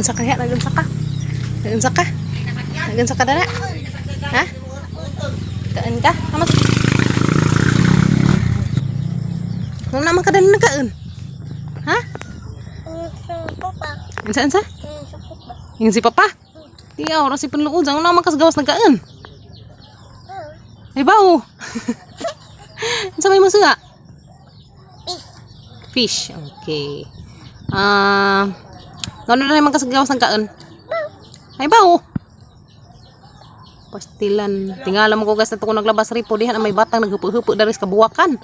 Nagunsa ka, nagunsa ka. Nagunsa ka. Nagunsa ka dara. Ha? Kaan ka? Amos. Nung naman ka dali nagkaon? Ha? Unsa, unsa? Yung si Papa? Di aw, si panluod. Ang naman kasgawas nagkaon. Ay bao. Unsa may masuga? Fish. Okay. Ah, ngano na naman kasgawas nagkaon? Ay bao. Pastilan. Tingala mo ko guys na ko naglabas ripo diha na may batang naghupo-hupo dari sa kabuwakan.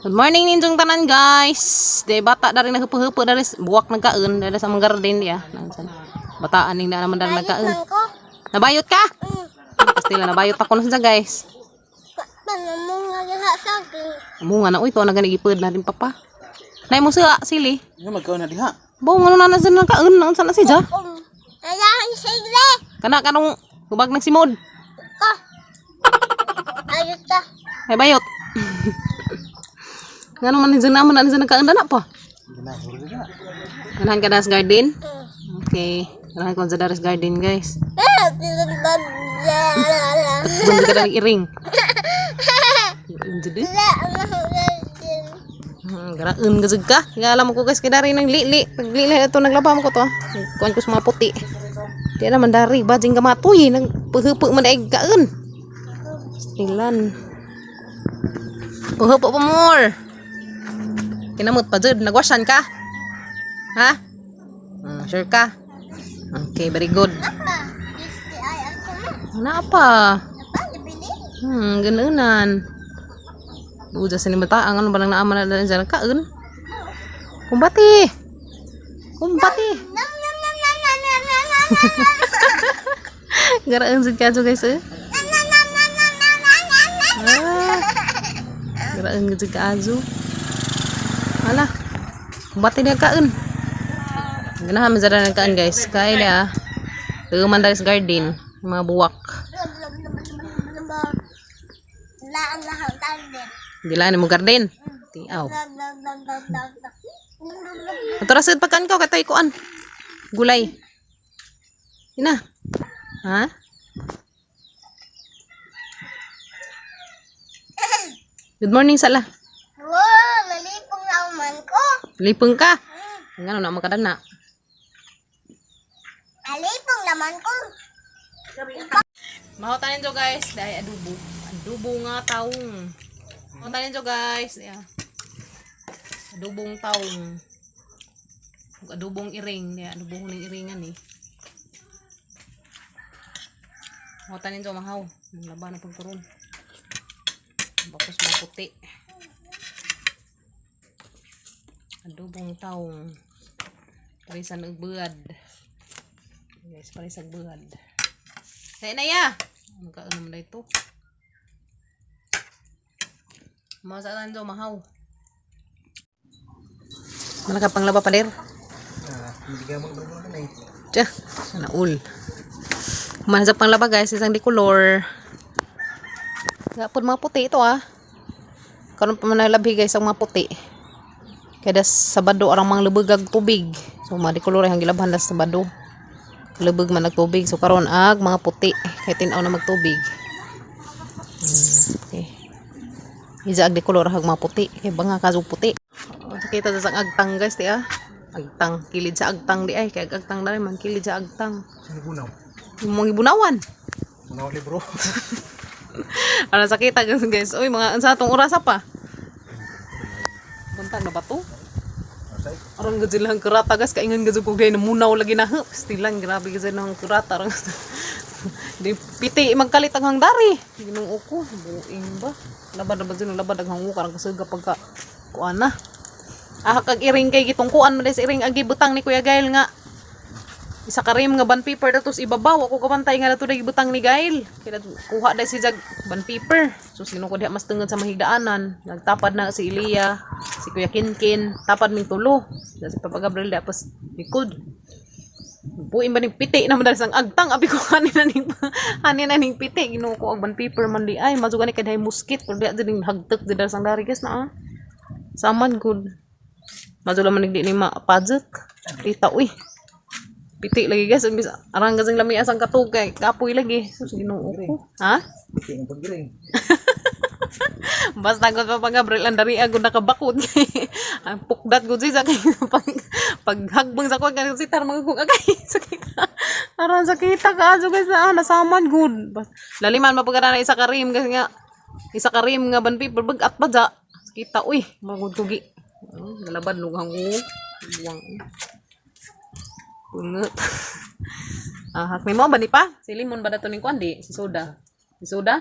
Good morning ninjong tanan, guys. Di bata dari naghupo-hupo dari sa buwak nagkaon dari sa mga garden diya. Nansan. Bataan ning na naman dari nagkaon. Nabayot ka? Pastila nabayot ako na siya, guys. Amo nga na uy to na gani gipud na rin papa. Nay mo siya sili. Nga magkaon na diha. Bo ngano na na siya nagkaon unsa na siya? Kana kanong hubag ng simod. Ay bayot. Ngano man siya naman na siya nagkaon na pa. Ganahan ka na sa garden? Okay. Ganahan ko sa Daris garden, guys. Doon ka na iring. Jadi. Garaon gazug ka. Nga alam ko guys, kay dari nang lili. Pag lili ito naglaba mo ko to. Kuan ko sa mga puti. Di naman dari bajing gamatoy nang pahupo man ay kaon. Stilan. Pahupo pa more. Kinamot pa jud, nagwasan ka? Ha? Sure ka? Okay, very good. Wala pa. Ganunan. Buja sa ni ang ano ba nang naaman na dyan kaon? Kumbati! Kumbati! Garaan sa kadyo, guys, eh. Ah, garaan sa kadyo. Hala. Kumbati niya kaon. Ganahan man ng kaon, guys. Kaya na. Tuman sa garden. Mga buwak. Dilaan mo garden. Tiaw. Ato ra sad pagkaan ka katay kuan. Gulay. Ina. Ha? Good morning sala. Wow, nalipong naman ko. Lipong ka. Ngano na makadana. Nalipong naman ko. Mahotanin jo, guys, dahil adubo. Adubo nga taong. Mahotanin jo, guys. Yeah. Adobong taong. Adobong iring. Yeah, adobong ning iringan eh. Mahotanin jo mahaw. Ang laban na pagkuron. Bakos mga puti. Adobong taong. Parisan og buad. Guys, parisag buad. Kaya na ya. Ano ka naman na ito? Masaan do mahaw. Mana ka panglaba pader? Ah, hindi ka magdugo na eh. Tiya, naul. Mana sa panglaba, guys, isang di color. Gapod mga puti ito ah. Karon pa man nalabi guys ang mga puti. Kaya das Sabado arang mga lubog tubig. So mga di color ang gilabhan das Sabado. Lubog man nagtubig. So karon ag mga puti kay tin-aw na magtubig. Okay. Iza ag di color ag mga puti kay banga kasug puti. Oh, kita sa agtang, guys, di ah. Agtang kilid sa agtang di ay kay ag agtang dali man kilid sa agtang. Sino gunaw? Yung mga ibunawan. Gunaw libro. Ano sa kita guys, guys. Uy, mga unsa atong orasa pa? Buntag na ba to? Aron gud sila ang kurata, guys, kaingon gud ko gay namunaw lagi na. Stilan grabe gud sila ang kurata rang. Di piti magkalit ang hangdari. Ginoo ko, buing ba? Labad na ba sila labad ang hangu karang kasuga pagka kuan na. Ah, kag iring kay gitungkuan man sa iring ang gibutang ni Kuya Gail nga isa ka rim nga bond paper datos ibabaw ako kabantay nga dato gibutang ni Gail kaya kuha dai si Jag bond paper. So sino ko diha mas tungod sa mahigdaanan nagtapad na si Elia, si Kuya Kinkin, tapad ming tulo da si Papa Gabriel dapas likod. Buin ba ning piti naman dahil sang agtang abi ko hanin na ning piti. Ginoo ko, ag bond paper man di ay mazugan ni kay muskit pero di din hagtek di dahil sang dari, guys, na ah. Saman good mazula man di ni mapajek. Tita, uy. Piti lagi guys, imbis arang kasing lami asang katog kay kapoy lagi. Sus, Ginoo ko. Ha? Piti ang paggiring. Basta gud pa Gabriel ang dari agud nakabakod kay ang pukdat gud siya kay pag paghagbang sa kuan kay sitar mga kung agay sakita. Aran sakita ka aso guys na nasaman gud. Laliman mapagara na isa ka rim kasi nga isa ka rim nga ban paper bag at pa ja. Sakita uy, magud tugi. Oh, nalaban lugang ko. Buwang. Pungot. Ah, hakmi mo ba ni pa? Si Limon ba dato ning kuan di? Si Soda. Si Soda?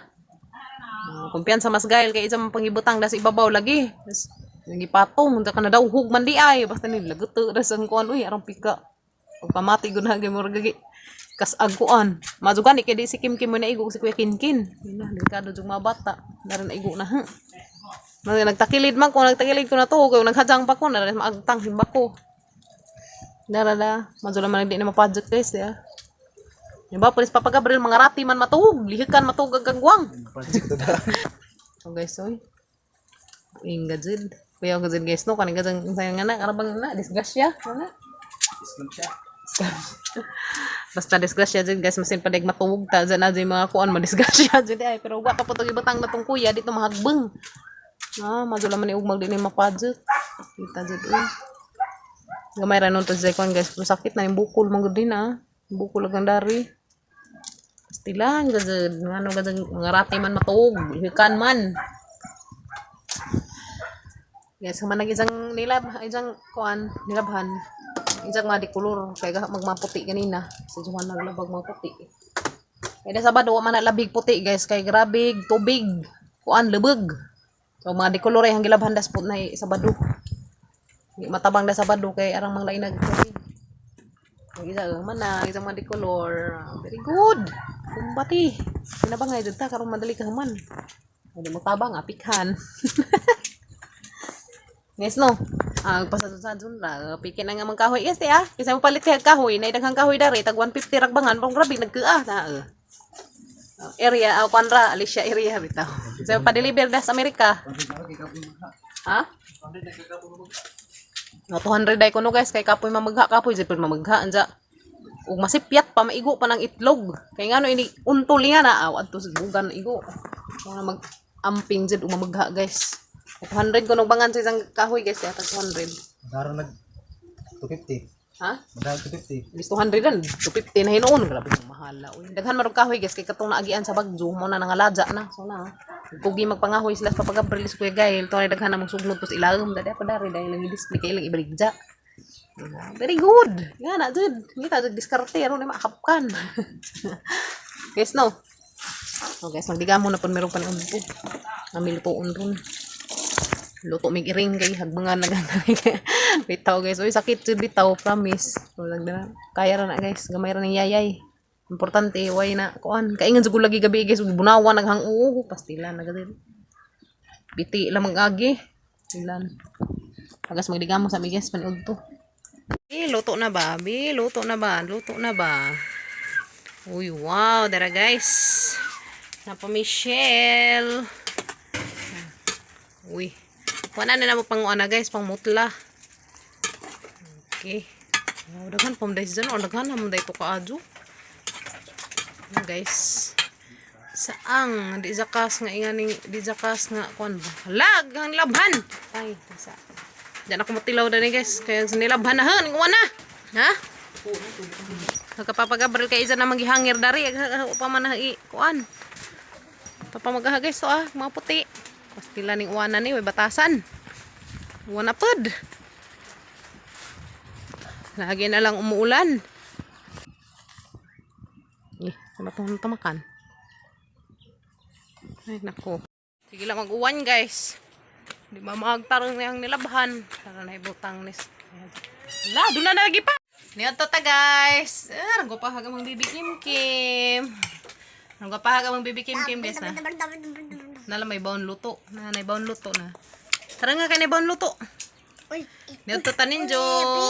Ah, kumpiyansa mas gail kay isang pangibutang das ibabaw lagi. Tas lagi patong unta ka na daw hug man di ay basta ni laguto das ang kuan uy arang pika. Pagpamati gud na gyud murag gagi kas-ag kuan. Mazugan ni kay di si Kim Kim mo na igo si Kuya Kinkin. Yun na delikado jud mga bata. Naran na igo na ha. Nagtakilid man ko, nagtakilid ko na to, kay naghajang pa ko, naran maagtang himba ko. Dara da, madula man di na mapadjot guys ya. Diba, pulis Papa Gabriel, mga rati man matuog, lihikan matuog ang gagwang. Project to da. So guys, oy. Inga jud. Kuya gajud guys no, kaning gajud sayang nga na, karabang na disgrasya, wala. Islam siya. Basta disgrasya jud guys, masin padag matuog ta dyan na jud mga kuan madisgrasya jud ay pero wa pa po tong ibutang na tong kuya dito mahagbeng. Ah, madula man ni ugmag din ni mapadjot. Kita jud oy. Gamay ra nun to sa kuan guys, pero sakit na yung bukol man gud din ah. Bukol ang dari. Pastilan gajud, ngano gajud mga rati man matuog, hikan man. Guys, human isang nilab, isang kuan, nilabhan. Isang mga di kolor, kay magmaputi kanina. Si Juan naglabag mga puti. Kaya na Sabado, wa man na labig puti guys, kay grabe tubig, kuan lubog. So mga di kolor ay ang gilabhan das po na Sabado. Di matabang na Sabado kay arang mga lainag tubig. Ang isa man na, isang mga di kolor. Ah, very good. Kumbati. Kinabangay jud ta karon madali ka human. Hindi mo tabang apikhan. Guys, no. Ah, pasadun-sadun ra. Piki na nga mang kahoy. Yes, ah. Kasi mo palit kay kahoy, na daghang kahoy dari tag 150 ragbangan, pang grabe nagkaa ta. Eh. Ah, area ah, kuan ra, Alicia area bitaw. So pa-deliver das Amerika. Ha? No, 200 day kuno guys kay kapoy mamagha kapoy jud mamagha anja. Ug masipyat pa maigo pa ng itlog. Kay ngano ini untol nga na aw adto sa bugan igo. Mo na mag amping jud ug mamagha guys. 200 kuno bangan sa isang kahoy guys, yata 200. Madara nag 250. Ha? Madara 250. Bis 200 dan 250 na hinuon grabe kung mahala uy. Daghan man og kahoy guys kay katong naagian sa Bagyo mo na nangaladya na. So na. Kugi magpangahoy sila sa Papa Gabriel Kuya Gail to daghan na magsugnod tos ilawom dadi pa dari dahil lang i-display kay ilang ibaligya. Very good. Nga na jud. Kita jud diskarte aron na makapkan. Guys no. So guys, magdigamo na pud meron pa ni udto. Namilutoon ron. Luto mig iring kay hagbangan na gani. Bitaw guys, uy sakit jud bitaw, promise. Walang na. Kaya ra na guys, gamay ra ning yayay. Importante way na kuan. Kaingan jud ko lagi gabi guys, ug bunawan naghang oo, pastila na gud. Biti lang mag-agi. Ilan. Pagas magdigamo sa mi guys, paniud to. Eh, luto na ba? Bi, luto na ba? Luto na ba? Uy, wow, dara guys. Napa Michelle. Uy. Wala na na mo pang ana guys, pang mutla. Okay. Wow, daghan pa man dyan. O, daghan naman dahil ito kaadyo. Ano, guys. Saang di zakas nga inganing di zakas nga kuan ba. Lag ang labhan. Ay, sa. Diyan ako matilaw dani guys. Kaya sa nilabhan na han, kuan na. Ha? Nagkapapagabril kay isa na manggihangir dari pa man na i kuan. Papamagaha guys to ah, mga puti. Pastila ning uwanan ni, way batasan. Uwan na pod. Lagi na lang umuulan. Eh, wala tong tamakan. Ay, nako. Sige lang mag-uwan, guys. Di ba maagtarong niyang nilabhan. Tara na ibutang nis. La, doon na lagi pa. Niyo ta guys. Ah, ranggo pa hagamang bibi Kim Kim. Ranggo pa hagamang bibi Kim Kim guys na. Nala may baon luto. Na may baon luto na. Tara nga kay baon luto. Uy, Niyo to taninjo.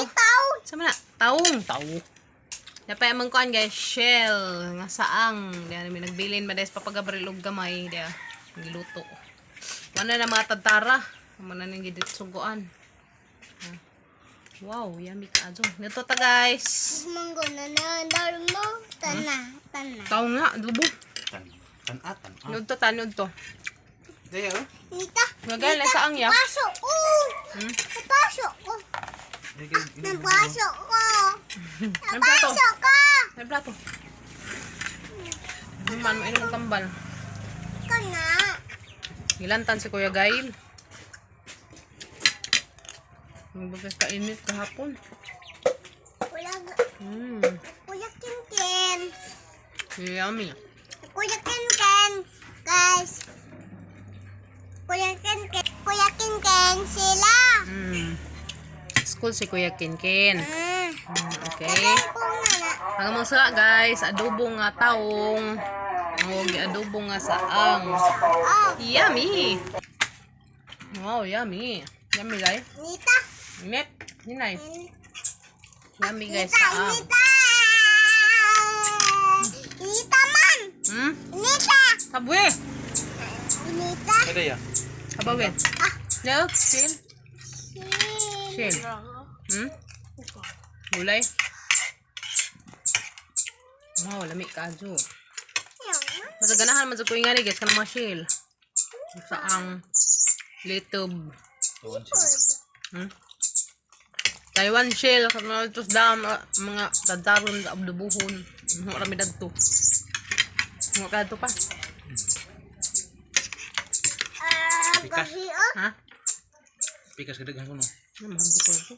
bitaw. Sama na? Taong. Tao. Napay amang kuan guys, shell nga saang. Diyan may nagbilin ba des papagabril og gamay diya. Giluto. Wala na mga tadtara. Amo na ning giditsugoan. Wow, yummy kaayo. Nito ta, guys. Manggo na na mo. Tana, tana. Tao nga, adobo. Tan. Tan-a, tan-a. Nudto ta, nudto. Daya oh. Nita. Ngagal na sa angya. Pasok ko. Hmm? Napasok ko. Napasok ko. May plato. Napasok ko. May plato. Man, mainom ang tambal. Ikaw na. Gilantan si Kuya Gail. Nagbagas kainit kahapon. Kuya, Kuya Kinkin. Yummy. Kuya Kinkin. Guys. Kuya Kinkin. Kuya Kinkin sila. School si Kuya Kinkin. Okay. Kung na na. Hanggang mga sa guys, adobo nga taong. O, adobo nga saang. Oh, Yummy! Wow, yummy. Yummy, guys. Nita. Init. Hinay. Yummy, guys. Nita, Saang. Nita. Nita man. Nita. Sabwe! Nita. Daya. Habawe. Ah. No, chill. Chill. Gulay. Wow, lami kaayo. Mas ganahan man sa ko ingani guys kanang mga shell. Saang litob. Tuwan siya. Taiwan shell sa mga tos dam mga dadaron sa abdubuhon. Marami dagto. Mga kadto pa. Ah, gahi oh. Ha? Pikas kadaghan ko no. Ano mahal ko ito?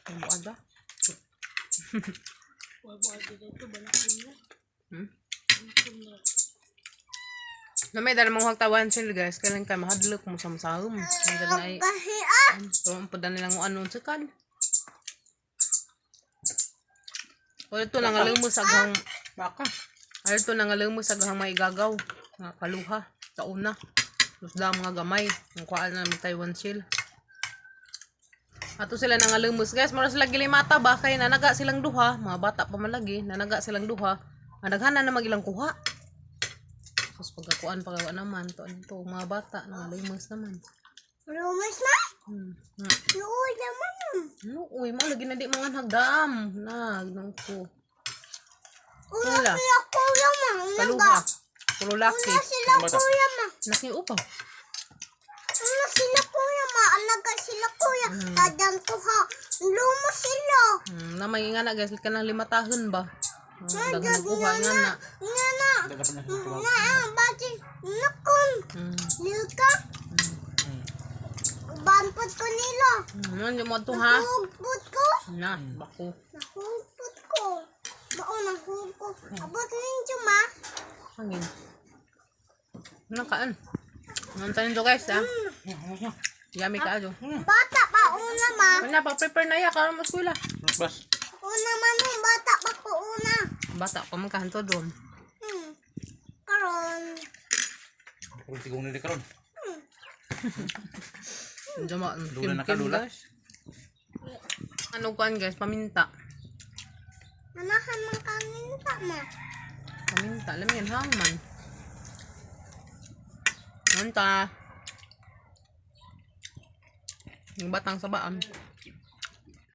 Ano ada? Na may dala mong Taiwan shell guys, kailan kay mahadlok mo sa masahom. Ang na ay Gahi ah. So, ang pada nilang ano sa kan. O ito nangalimo sa aghang baka. Ay ito nangalimo sa aghang may gagaw nga kaluha tauna. Tapos da mga gamay ang kuan na Taiwan seal. Ato sila nangalumos guys, mura sila gilimata ba kay nanaga silang duha, mga bata pa man lagi, nanaga silang duha. Ang daghan na naman ilang kuha. Tapos pagkakuan pagawa naman to ano to mga bata nangalumos naman. Rumus na? Nga. Luoy naman. No, uy, mo lagi na di mga hagdam. Na, ginoo ko. Una Wala. sila kuya ma. Kaluha. Puro laki. Una sila Bata. kuya ma. Laki upaw. Una sila kuya ma. Alaga sila kuya. Tadang kuha. Lumo sila. Na may nga na guys, kanang 5 tahon ba? Daghan na kuha nga na. Nga na. Daghan pa na. Nga ang bati. Nakon. Nilka. Bampot ko nila. Ano mo to ha? Nahugpot ko. Na, bako. Nahugpot ko. Bao nahugpot ko. Abot ninyo ma. Hangin. Ano kaan? Ano tayo to guys ha? Yummy ka ajo. Bata pa una ma. Wala pa prepare na ya karon mo eskwela. Bas. Una man eh, bata pa ko una. Bata pa man kahanto doon. Karon. Karon tigong nila karon. Jama, Lula na ka, lula. guys. Ano kuan guys, paminta. Nanahan man kanin ta ma. Paminta, alam yan, hangman. Nanta. Yung batang sabaan.